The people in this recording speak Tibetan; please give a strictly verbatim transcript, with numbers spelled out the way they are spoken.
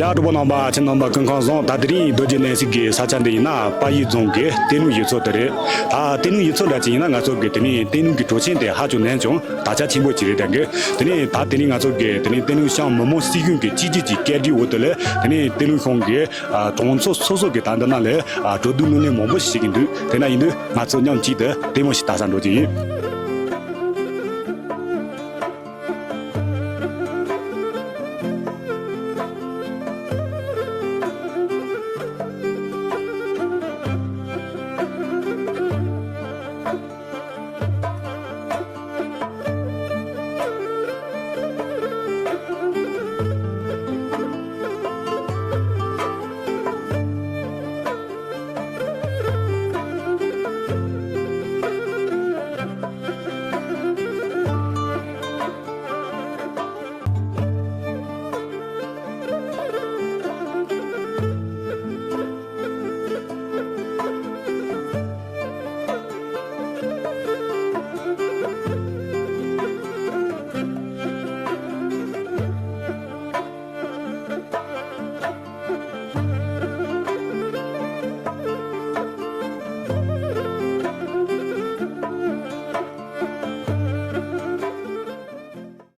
ཡ། གྲོགས་པོ་རྣམ་པ། ཁྱེད་རྣམ་པ་སྐུ་ཁམས་བཟང་། ད་དེ་རིང་རྡོ་རྗེ་གདན་ས་གི་ས་ཆ་འདི་ཡིན་ན་དཔལ་ཡུལ་རྫོང་གི་གཏེར་ལུང་ཡུལ་ཚོ་དེ་རེད། ད་གཏེར་ལུང་ཡུལ་ཚོ་འདྲ་ཅིག་ཡིན་ན་ང་ཚོ་གི་དེ་ནས་གཏེར་ལུང་གི་གྲོགས་ཆེན་དེ་ཧ་ཅང་ནན་ཅིང་དར་ཁྱབ་ཆེན་པོ་ཅིག་རེད། དེ་གི་དེ་ནས་ད་དེ་རིང་ང་ཚོ་གི་དེ་ནས་གཏེར་ལུང་ཤང་མི་དམངས་སྲིད་གཞུང་གི་གཅིག་གྱུར་གྱི་སྐད་སྒྲིག་འོག་ཏུ་ལས་དེ་ནས་གཏེར་ལུང་ཤང་གི་གྲོང་ཚོ་སོ་སོ་གི་ད་འདི་ན་ལས་བྲོ་བསྡུར་གློག་བརྙན་མང་པོ་ཞིག་བྱེད་ཀྱི་འདུག་དེ་ན་ཡིན་དུས་ང་ཚོ་མཉམ་གཅིག་ཏུ་ལྟད་མོ་ཞིག་ལྟ་ས་འགྲོ་གི་ཡིན།